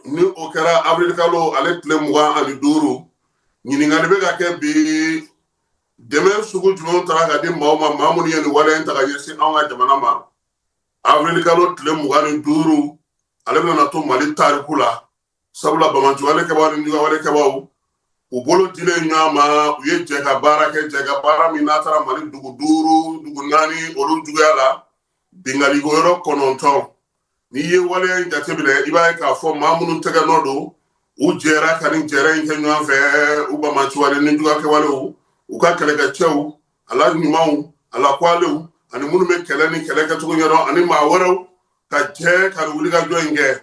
Ni o kɛra avril kalo ale tile 25, ɲininkali bɛ ka kɛ bi: dɛmɛ sugu jumɛnw taara ka di maaw ma, maa minnu ye nin waleya in ta ka ɲɛsin anw ka jamana ma? Avril kalo tile 25, ale bɛna to Mali tariku la, sabula banbaanciwale kɛbaw ni juguyawale kɛbaw, u bolo dilen ɲɔgɔn ma, u ye jɛ ka baara kɛ, jɛ ka baara min n'a taara Mali dugu duuru, dugu naani olu juguya la, binkanni ko yɔrɔ kɔnɔntɔn. N'i ye waleya in jateminɛ, i b'a ye k'a fɔ maa minnu tɛgɛ nɔ don, u jɛra ka nin jɛrɛ in kɛ ɲɔgɔn fɛ, u banbaanciwale ni juguyakɛwalew, u ka kɛlɛkɛcɛw, a la ɲumanw, a la kwalew, ani minnu bɛ kɛlɛ ni kɛlɛ kɛcogo ɲɛdɔn, ani maa wɛrɛw ka jɛ ka nin wulikajɔ in kɛ.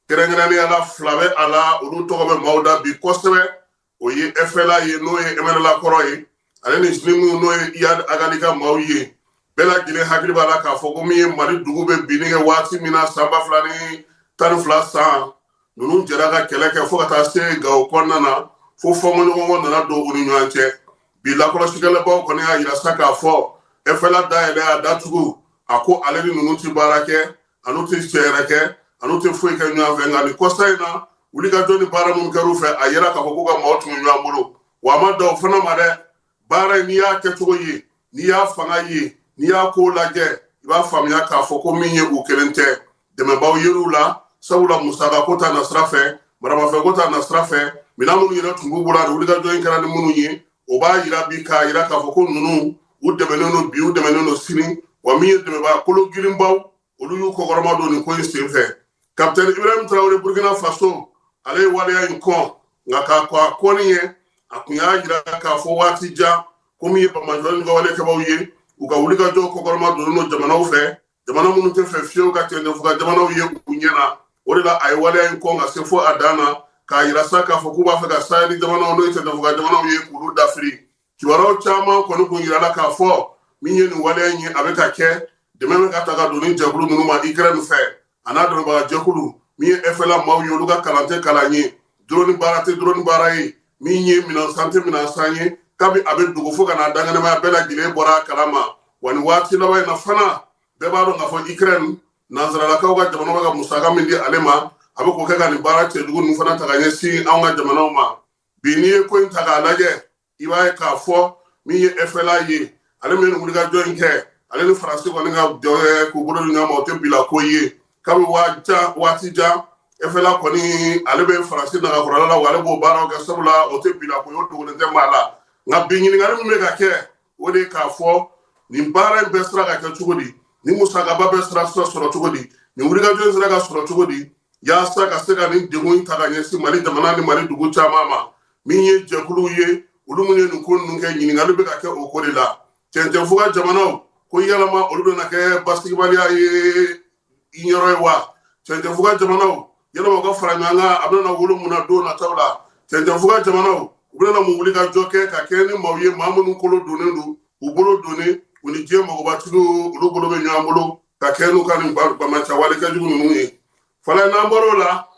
Kɛrɛnkɛrɛnnenya la, fila bɛ a la, olu tɔgɔ bɛ maaw da bi kosɛbɛ. O ye FLA ye, n'o ye MNLA kɔrɔ ye, ale ni JNIM, n'o ye Iyad Ag Ghali ka maaw ye. Bɛɛ lajɛlen hakili b'a la k'a fɔ ko min ye Mali dugu bɛ binni kɛ waati min na, san 2012 san, ninnu jɛra ka kɛlɛ kɛ fo ka taa se Gawo kɔnɔna na, fo fɔnkɔɲɔgɔnkɔ nana don u ni ɲɔgɔn cɛ. Bi lakɔlɔsikɛlabaw kɔni y'a yira sa k'a fɔ FLA dayɛlɛ a datugu, a ko ale ni ninnu tɛ baara kɛ, a n'u tɛ fɛɛrɛ kɛ, a n'u tɛ foyi kɛ ɲɔgɔn fɛ. Nka nin kɔsa in na, wulikajɔ ni baara minnu kɛr'u fɛ, a yira k'a fɔ k'u ka maaw tun bɛ ɲɔgɔn bolo. Wa a ma dan o fana ma dɛ, baara in, n'i y'a kɛcogo ye, n'i y'a fanga ye, n'i y'a ko lajɛ, i b'a faamuya k'a fɔ ko min ye u kelen tɛ, dɛmɛbaw yer'u la, sabula musaka ko ta nasira fɛ, maramafɛn ko ta nasira fɛ, minɛn minnu yɛrɛ tun b'u bolo ani wulikajɔ in kɛra ni minnu ye, o b'a yira bi k'a yira k'a fɔ ko ninnu, u dɛmɛnen don bi, u dɛmɛnen don sini. Wa min ye dɛmɛbaa kolo girinbaw, olu y'u kɔkɔrɔma don nin ko in senfɛ. Kapitɛni Ibrahim Traoré, Burkina Faso, ale ye waleya in kɔn, nka k'a kɔn a kɔnni ye, a kun y'a yira k'a fɔ waati jan ko min ye banbaanciwale ni wale kɛbaw ye, u ka wulikajɔ kɔkɔrɔma donnen don jamanaw fɛ, jamana minnu tɛ fɛ fiyewu ka cɛncɛnfuga jamanaw ye u ɲɛ na. O de la a ye waleya in kɔn ka se fo a dan na, k'a yira sa k'a fɔ k'u b'a fɛ ka Sahel jamanaw, n'o ye cɛncɛnfuga jamanaw ye, k'olu dafiri. Kibaruyaw caman kɔni kun yirala k'a fɔ min ye nin waleya in ye, a bɛ ka kɛ, dɛmɛ bɛ ka ta ka don ni jɛkulu ninnu ma Ukraine fɛ, a n'a dɛmɛbaga jɛkulu. Min ye FLA maaw ye, olu ka kalan tɛ kalan ye, drone baara tɛ drone baara ye, min ye minɛn san tɛ minɛn san ye. Kabi a bɛ dogo fo ka n'a dankɛnɛmaya, bɛɛ lajɛlen bɔra a kalama. Wa nin waati laban in na fana, bɛɛ b'a dɔn k'a fɔ Ukraine, nansaralakaw ka jamana bɛ ka musaka min di ale ma, a bɛ k'o kɛ ka nin baara cɛjugu ninnu fana ta ka ɲɛsin anw ka jamanaw ma. Bi, n'i ye ko in ta k'a lajɛ, i b'a ye k'a fɔ min ye FLA ye, ale min ye nin wulikajɔ in kɛ, ale ni Faransi kɔni ka jɔ k'u bolo di ɲɔgɔn ma, o tɛ bila ko ye. Kabi waati jan, FLA kɔni, ale bɛ Faransi nagakɔrɔla la, wa ale b'o baaraw kɛ, sabula o tɛ bila ko ye, o dogolen tɛ maa la. Nka bi, ɲininkali min bɛ ka kɛ, o de ye k'a fɔ nin baara in bɛɛ sera ka kɛ cogo di, nin musakaba bɛɛ sera sɔrɔ cogo di, nin wulikajɔ in sera ka sɔrɔ cogo di, yaasa ka se ka nin degun in ta ka ɲɛsin Mali jamana ni Mali dugu caman ma? Min ye jɛkuluw ye, olu minnu ye nin ko ninnu kɛ, ɲininkali bɛ ka kɛ o ko de la. Cɛncɛnfuga jamanaw ko yalama olu bɛna kɛ basigibaliya ye yɔrɔ ye wa? Cɛncɛnfuga jamanaw, yalama u ka fara ɲɔgɔn kan, a bɛna wolo mun na don nataw la? Cɛncɛnfuga jamanaw, u bɛna mun wuli ka jɔ kɛ ka kɛ ni maaw ye, maa minnu kolo donnen don, u bolo donnen, u ni diɲɛ magobatigiw, olu bolo bɛ ɲɔgɔn bolo ka kɛ n'u ka nin banbaanciwale kɛjugu ninnu ye? Fala, n'an bɔr'o la.